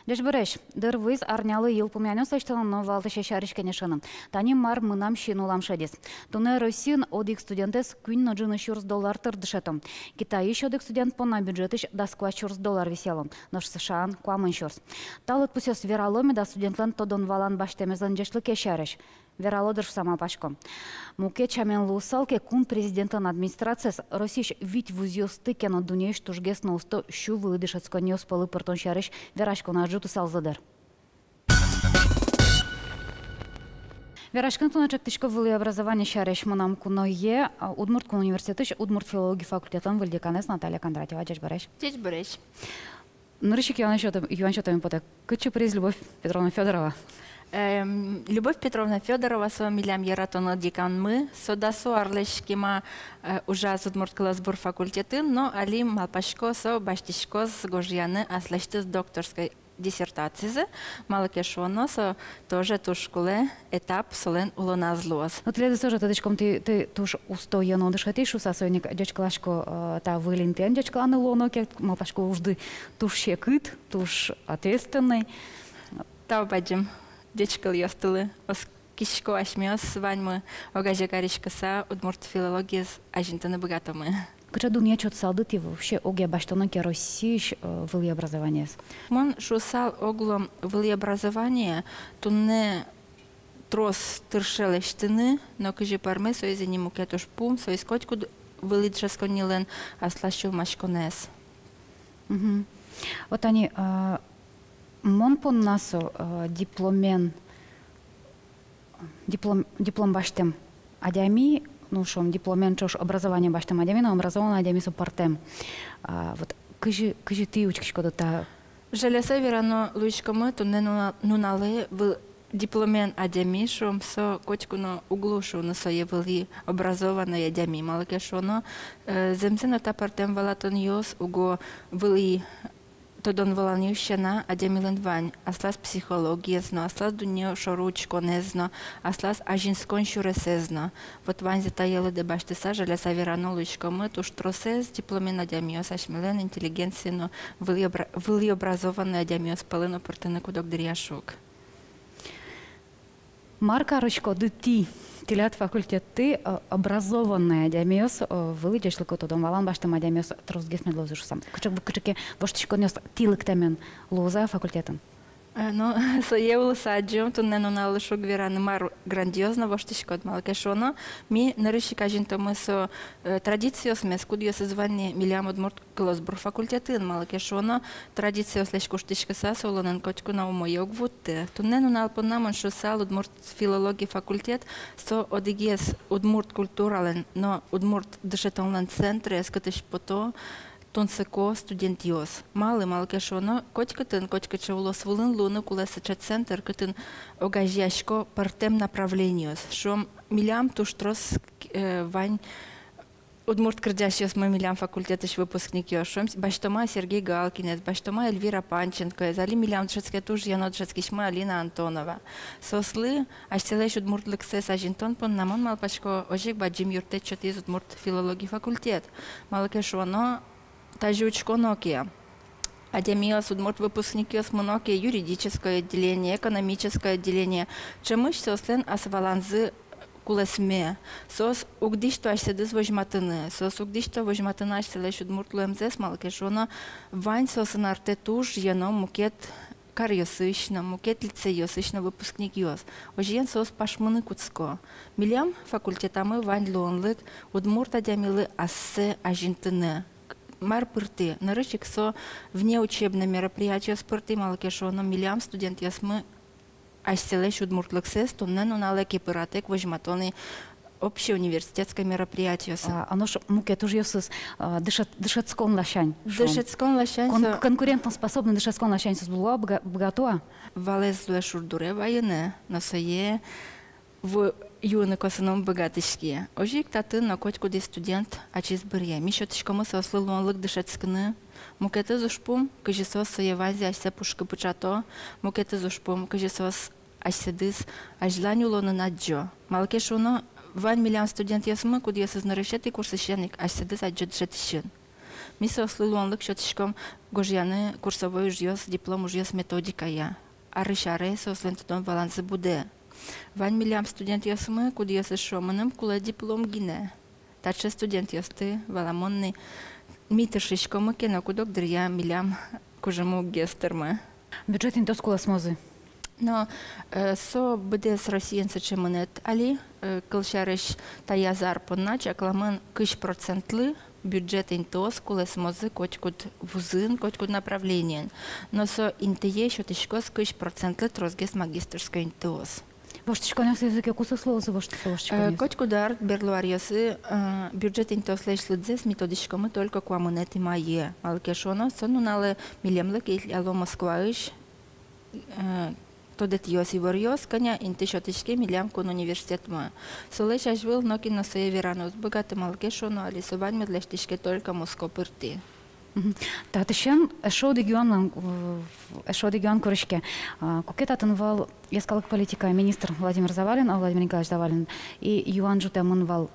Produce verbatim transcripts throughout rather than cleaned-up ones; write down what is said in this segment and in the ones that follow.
Ӟечбуресь! Дыр вуиз арнялы йылпумъянъёс лэсьтыны но валтӥсе сярысь кенешыны. Тани мар «Мынам син улам» шедиз. Туннэ Россиын одӥг студентэз куинь но ӝыны сюрс доллар тыр дышето. Китайысь одӥг студент понна бюджетысь дас куать сюрс доллар висъяло, нош США-ын куамын сюрс. Та лыдпусъёс верало меда студентлэн тодон-валан басьтэмезлэн ӟечлыкез сярысь? Верало дыр шуса малпасько. Мукет сямен луысал ке, кун президентлэн администрациез Россиысь вить вузъёсты ке но дуннеысь тужгес но усто сю вылӥ дышетсконниос пӧлы пыртон сярысь вераськоназ ӝутысалзы дыр. Вераськыны туннэ чектӥсько вылӥ образование сярысь. Мынам куное, а, Удмурт кун университетысь удмурт филология факультетлэн выль деканэз Наталья Кондратьева. Ӟечбуресь! Ӟечбуресь! Нырысь ик юан сётэ-, юан сётэме потэ: кытчы пыриз Любовь Петровна Фёдорова? Эм, Любовь Петровна Фёдорова со милям яратоно деканмы, со дасо арлэсь кема, э, ужаз удмурт кылосбур факультетын, но али, малпасько, со басьтӥськоз гожъяны аслэсьтыз докторской диссертацизэ, малы ке шуоно со тоже туж кулэ этап солэн улоназ луоз. Но тӥледыз тоже тодӥськом, тӥ, тӥ туж усто но дышетӥсь шуса. Соин ик ӟечкыласько, э, та выль интыен ӟечкыланы луоно ке, малпасько, ужды туж секыт, туж ответственной. Тау бадӟым ӟечкылъёстылы. Оскисько, асьмеос ваньмы огазе кариськыса удмурт филологиез азинтыны быгатомы. Кыӵе дунъет сётысалды тӥ вообще, огъя басьтоно ке Россиысь, э, вылӥ образованиез? Мон шуысал оглом: вылӥ образование туннэ трос тырше лэсьтыны, но кызьы пӧрме, соиз ини мукет ужпум, соиз котькуд вылӥ дышетсконнилэн аслаз сюлмаськонэз. Мгм. Вот ини, а, мон понна со, а, дипломен, диплом, диплом басьтэм адями, ну, шуом, дипломен ӵош образование басьтэм адями, но образованной адями со пӧртэм. А, вот кызьы, кызьы тӥ учкиськоды та? Жаляса верано луиськомы, туннэ нуна-, нуналэ выл-, дипломен адями, шуом, со котьку но уг луы шуыны сое вылӥ образованной адями. Малы ке шуоно, э, зэмзэ но та пӧртэм валатонъёс уго вылӥ тодон-валанъёс сяна адямилэн вань аслаз психологиез но, аслаз дунне шоры учконэз но, аслаз азинскон сюресэз но. Вот ваньзэ тае лыдэ басьтыса, жаляса верано луиськомы, туж тросэз дипломен адямиос асьмелэн интеллигенцие но вылӥ обра-, вылӥ образованной адямиос пӧлы но пыртыны куд-ог дыръя шуг. Мар кариськоды тӥ? Тӥляд факультетты, э, образованной адямиос, э, вылӥ ӟечлыко тодон-валан басьтэм адямиос тросгес мед луозы шуса. Кыӵе, кыӵе ке воштӥськонъёс тӥ лыктэмен луоз-а факультетын? Э, ну, сое улыса адӟом, туннэ нуналлы шуг вераны, мар грандиозно воштӥськод, малы ке шуоно ми нырысь ик азинтомы со, э, традициосмес, кудъёсыз вань ни милям удмурт кылосбур факультетын. Малы ке шуоно традициослэсь куштӥськыса, со улонын котьку но умое уг вутты. Туннэ нунал понна, мон шуысал, удмурт филология факультет со одӥгез удмурт культуралэн но удмурт дышетонлэн центрез, кытысь пото тунсыко студентъёс. Малы, малы ке шуоно котькытын, котькыӵе улос вылын луыны кулэ сыӵе центр, кытын огазеясько пӧртэм направлениос. Шуом, милям туж трос, э, вань удмурт кырӟасьёсмы милям факультетысь выпускникъёс. Шуом, басьтом-а Сергей Галкинэз, басьтом-а Эльвира Панченкоез, али милям дышетске туж ено дышетскисьмы Алина Антонова. Соослы асьсэлэсь удмуртлыксэс азинтон понна, мон малпасько, озьы ик бадӟым юрттэт сётӥз удмурт филология факультет. Малы ке шуоно, тазьы учконо ке, адямиос, удмурт выпускникъёс мыно ке юридическое отделение, экономическое отделение, ӵемысь соослэн ас валанзы кулэсме. Соос уг дӥсьто асьсэдыз возьматыны, соос уг дӥсьто возьматыны асьсэлэсь удмурт луэмзэс, малы ке шуоно вань соосын артэ туж ено мукет каръёсысь но, мукет лицейёсысь но выпускникъёс. Озьыен соос пашмыны кутско. Милям факультетамы вань луонлык удмурт адямилы ассэ азинтыны. Мар пыртӥ? Нырысь ик со внеучебной мероприятиос пыртӥ, малы ке шуоно милям студентъёсмы асьсэлэсь удмуртлыксэс туннэ нуналэ ке пыратэк возьматоно общеуниверситетской мероприятиосы. А, а нош мукет ужъёсыз, а, дышет-, дышетскон ласянь, шуом. Дышетскон ласянь. Кон-, со конкурентноспособной дышетскон ласянь соос луо-а, быга-, быгато-а? Валэз луэ шур дуре вайыны, но сое ву-, юыны косыны ум быгатӥське. Озьы ик татын но котькудӥз студент ачиз быръе. Ми сётӥськомы соослы луонлык дышетскыны. Мукетыз ужпум, кызьы соос сое ваньзэ асьсэ пушкы пыӵато, мукетыз ужпум, кызьы соос асьсэдыз азьлань улонын адӟо. Малы ке шуоно вань милям студентъёсмы, кудъёсыз нырысетӥ курсысен ик асьсэдыз адӟо дышетӥсьын. Ми соослы луонлык сётӥськом гожъяны курсовой ужъёс, диплом ужъёс методикая. Арысь аре соослэн тодон-валанзы будэ. Вань милям студентъёсмы, кудъёсыз шуо: мыным кулэ диплом гинэ. Таӵе студентъёсты, валамон ни, ми тыршиськомы ке но, куд-ог дыръя милям кужымы уг гес тырмы. Бюджет интыос кулэсмозы. Но, э, со быдэс Россиын сыӵе мынэт али, э, кылсярысь, таяз ар понна чакламын кызь процентлы бюджет интыос кулэсмозы котькуд вузын, котькуд направлениын. Но со интые сётӥськоз кызь процентлы тросгес магистерской интыос. Воштӥськонъёс языке кусос луозы воштӥсько, э, воштӥськонъёс. Котькуд ар, берло аръёсы, э, бюджет интыослэсь лыдзэс ми тодӥськомы только куамынэтӥ мае. Малы ке шуоно, со нуналэ милемлы кельтыло Москваысь, э, тодэтъёс, иворъёс, кӧня инты сётӥське милям кун университетмы. Солэсь азьвыл нокин но сое вераны уз быгаты, малы ке шуоно, али со ваньмыз лэсьтӥське только Москва пыртӥ. Мгм. Татысен эшшо одӥг юанлэн, э, эшшо одӥг юан куриське. А, куке татын вал йӧскалык политикая министр Владимир Завалин, а, Владимир Николаевич Завалин, и юан ӝутэмын вал,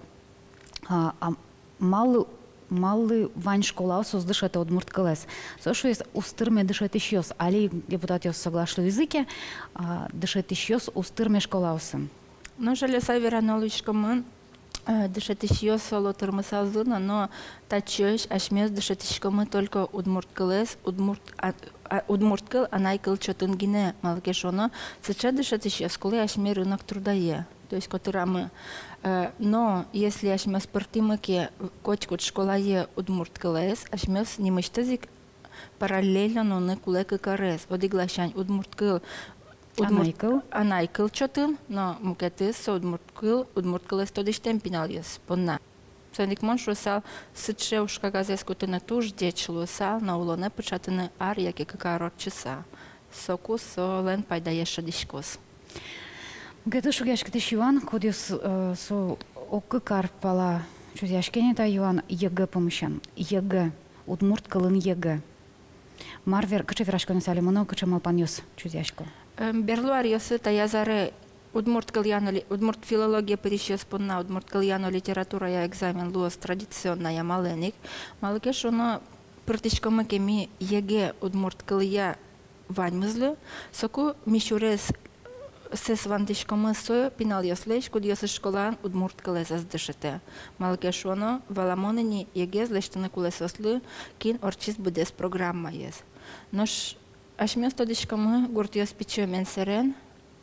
а, а, малы, малы вань школаос уз дышетэ удмурт кылэз. Со шуиз: уз тырме дышетӥсьёс. Али депутатъёс соглаш луизы ке, а, дышетӥсьёс уз тырме школаосын. Но жаляса вераны луиськомы, э, дышетӥсьёс оло тырмысалзы но, но татчыозь асьмеос дышетӥськомы только удмурт кылэз, удмурт, а, а, удмурт кыл анай кыл чотын гинэ, малы ке шуоно, сыӵе дышетӥсьёс кулэ асьме рынок трудае. То есть котырамы, э, но если асьмеос пыртӥмы ке котькуд школае удмурт кылэз, асьмеос нимысьтыз ик параллельно нуыны кулэ кык арез. Одӥг ласянь удмурт кыл, удмурт, анай кыл, анай кыл чотын, но мукетыз со удмурт кыл, удмурт кылэз тодӥсьтэм пиналъёс понна. Соин ик мон шуысал, сыӵе уж кагазэз кутыны туж ӟеч луысал, но улонэ пыӵатыны ар яке кык ар ортчыса. Соку солэн пайдаез шӧдӥськоз. Мукетыз шугъяськытӥсь юан, кудъёс, э, со ог кык ар пала чузъяське ни та юан, ЕГЭ пумысен. ЕГЭ, удмурт кылын ЕГЭ. Мар вер-, кыӵе вераськонъёс али мыно, кыӵе малпанъёс чузъясько? Эм, берло аръёсы таяз аре удмурт кылъя но ли-, удмурт филологие пырисьёс понна удмурт кылъя но литературая экзамен луоз традиционной амалэн ик. Малы ке шуоно, пыртӥськомы ке ми ЕГЭ удмурт кылъя ваньмызлы, соку ми сюрес сэс вандӥськомы со пиналъёслэсь, кудъёсыз школаын удмурт кылэз ӧз дышетэ. Малы ке шуоно, валамон ини, ЕГЭ-з лэсьтыны кулэ соослы, кин ортчиз быдэс программаез. Нош асьмеос тодӥськомы, гуртъёс пичиемен сэрен,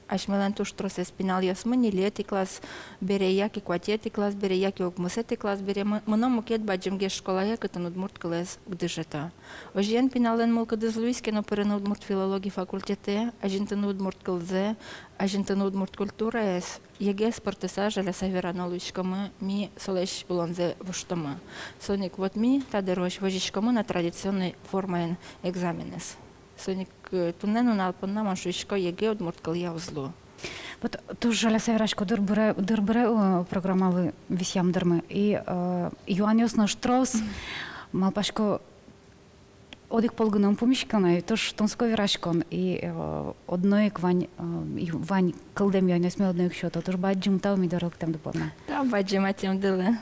асьмелэн туж тросэз пиналъёсмы ньылетӥ класс бере, яке куатетӥ класс бере, яке укмысэтӥ класс бере мы-, мыно мукет бадӟымгес школае, кытын удмурт кылэз уг дышето. Озьыен, пиналлэн мылкыдыз луиз ке но пырыны удмурт филологи факультетэ, азинтыны удмурт кылзэ, азинтыны удмурт культураез, ЕГЭ-з пыртыса, жаляса верано луиськомы, ми солэсь улонзэ воштомы. Соин ик вот ми та дырозь возиськомы на традиционной формаен экзаменэз. Соин ик, э, туннэ нунал понна мон шуисько, ЕГЭ удмурт кылъя уз лу. Вот туж жаляса верасько, дыр быре, дыр быре, э, программалы висъям дырмы. И, э, юанъёс нош трос, малпасько, одӥг пол гинэ ум пумиське на, и туж тунсыко вераськон, и, э, одно ик вань, э, и вань кылдэм юанъёсме одно ик сёто. Туж бадӟым тау ми доры лыктэмды понна. Тау бадӟым ӧтемдылы.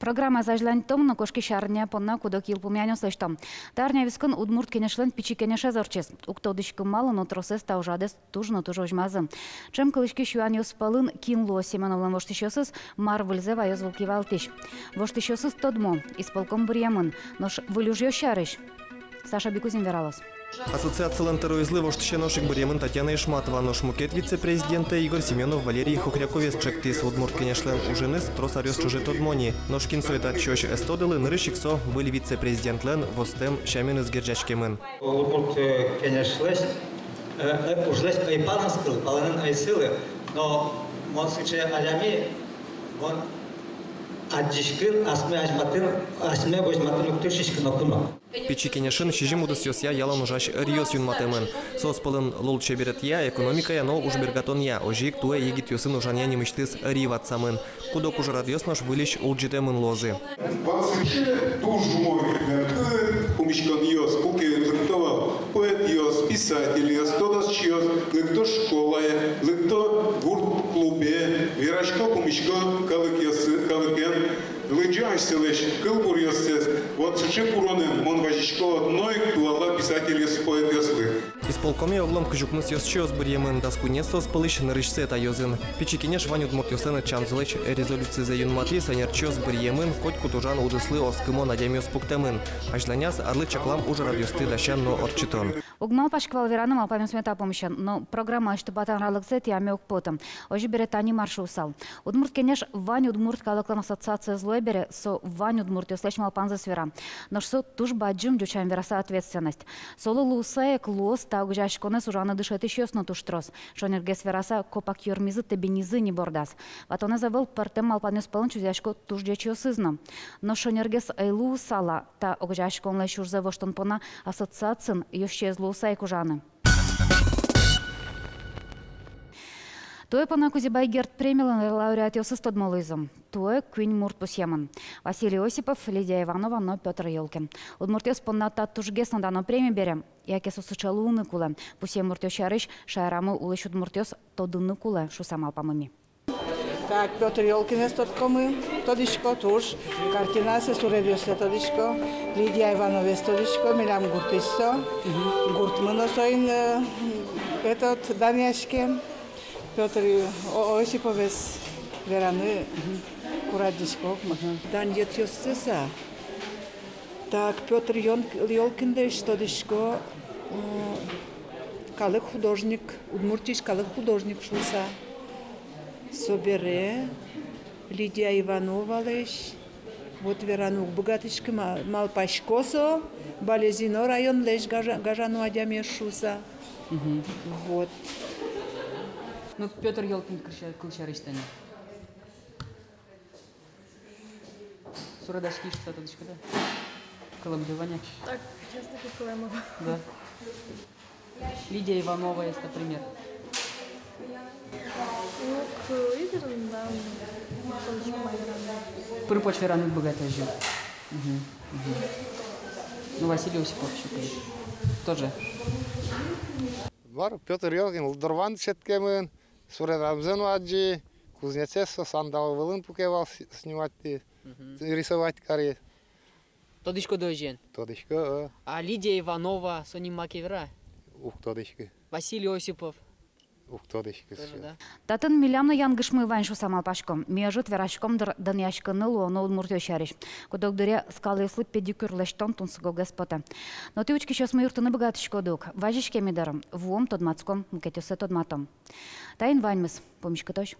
Программаез азьланьтом но кошкись арня понна куд-ог йылпумъянъёс лэсьтом. Та арня вискын Удмурт Кенешлэн пичи кенешез ортчиз. Уг тодӥськы малы, но тросэз та ужрадэз туж но туж возьмазы. Ӵем кылӥськись юанъёс пӧлын: кин луоз Семёновлэн воштӥсьёсыз, мар выльзэ ваёз выл кивалтӥсь? Воштӥсьёсыз тодмо, исполком быръемын, нош выль ужъёс сярысь Саша Бикузин вералоз. Ассоциацилэн тӧроезлы воштӥсе нош ик быръемын Татьяна Ишматова, нош мукет вице-президентэ Игорь Семёнов Валерий Хохряковез ӵектӥз. Удмурт Кенешлэн уженыз трос аръёс ӵоже тодмо ни. Нош кин сое татчыозь ӧз тодылы, нырысь ик со выль вице-президентлэн востэм сяменыз герӟаськемын. Удмурт, э, Кенешлэсь, э, э, ужлэсь ӧй палэнскылы, палэнын ӧй сылы, но мон сыӵе адями, мон адӟиськын, асме азьматын, асме возьматыны уг тыршиськы ноку но. Пичи кенешын сизьым удысъёсъя ялан ужась ӧръёс юнматэмын. Соос пӧлын лулчеберетъя, экономикая но ужбергатонъя. Озьы ик туэ егитъёсын ужанъя нимысьтыз ӧри ватсамын. Куд-ог ужрадъёс нош выльысь улӟытэмын луозы. Вал сыӵе туж умой, э, пумиськонъёс, куке лыкто вал поэтъёс, писательёс, тодосчиос, лыкто школае, лыкто гурт клубе, верасько, пумисько калыкъёсы-, калыкен, Лыдӟи асьсэлэсь кылбуръёссэс. Вот сыӵе куронэн мон вазисько одно ик туала писательёс, поэтъёслы. Исполкоме оглом кызь укмыс ёзчиос быръемын, дас куинез соос пӧлысь нырысьсэ та ёзын. Пичи Кенеш вань удмуртъёслэн ӧтчамзылэсь резолюцизэ юнматӥз, ӧнерчиос быръемын, котькуд ужан удыслы оскымон адямиос пуктэмын. Азьланяз арлы чаклам ужрадъёсты дасян но ортчытон. Уг малпаськы вал вераны малпамъёсме та пумысен, но программаысь тупатан аралыксэ тӥяме уг поты. Озьы бере, тани мар шуысал. Удмурт Кенеш вань удмурт калыклэн ассоциациез луэ бере, со вань удмуртъёслэсь малпанзэс вера. Нош со туж бадӟым, ӟучен вераса, ответственность. Солы луыса ик луоз та огазеяськонэз ужаны дышетӥсьёс но туж трос. Шонергес вераса, копак ёрмизы, тыбинизы ни бордаз. Ватонэз ӧвӧл, пӧртэм малпанъёс пӧлын чузъясько туж ӟечъёсыз но. Нош шонергес ӧй луысал-а, та огазеяськонлэсь ужзэ воштон понна ассоциациын ёзчиез луыса ик ужаны. Туэ понна Кузебай Герд премилэн лауреатъёсыз тодмо луизы. Туэ куинь мурт пусъемын: Василий Осипов, Лидия Иванова но Пётр Ёлкин. Удмуртъёс понна та тужгес но дано преми бере. Яке со сыӵе луыны кулэ, пусъем муртъёс сярысь шаерамы улӥсь удмуртъёс тодыны кулэ шуыса малпамы ми. Так, Пётр Ёлкинэз тодӥськомы, тодӥсько туж, картинаоссэ, суредъёссэ тодӥсько, Лидия Ивановаез тодӥсько, милям гуртысь со, гуртмы но соин, э, этот, данъяське. Пётр О-, Осиповез вераны курадӟисько. Мгм. Данъетъёссэс-а? Так, Пётр Ён-, Ёлкинлэсь тодӥсько, м, калык художник, Удмуртиысь калык художник шуыса. Собере Лидия Ивановалэсь вот вераны уг быгатӥськы, ма-, малпасько, со Балезино районлэсь гажа-, гажано адямиез шуыса. Мгм. Вот. Ну, Пётр Ёлкин кыл ся-, кыл сярысь тани. Суредаськись шуыса тодӥськод-а? Кылэмды вань-а? Так, честно, кылэме ӧвӧл. Да. Лидия Ивановаез, например. Ну, к-, лидерам, да, ну, точно, наверное. Пыр-поч вераны уг быгаты озьы. Мгм, мгм. Ну, Василий Осипов ещё, конечно. Тоже. Мар, Пётр Ёлкин дорван дышетскемын, суредамзэ но адӟи, кузнецез со, сандал вылын пуке вал, с-, сниматьтӥ, мгм, рисовать кари. Тодӥськод-а озьыен? Тодӥсько, о. А Лидия Иванова, со ним маке вера? Уг тодӥськы. Василий Осипов? Уг тодӥськы. Тоже, да? Татын милям но янгышмы вань шуыса малпасько. Ми ӧжыт вераськом, дыр, данъяськыны луоно удмуртъёс сярысь. Куд-ог дыре скалъёслы педикюр лэсьтон тунсыкогес потэ. Но тӥ, учкисьёсмы, юрттыны быгатӥськоды ук. Вазиське ми, дыр. Вуом, тодматском, мукетъёссэ тодматом. Таин ваньмыз. Пумиськытозь.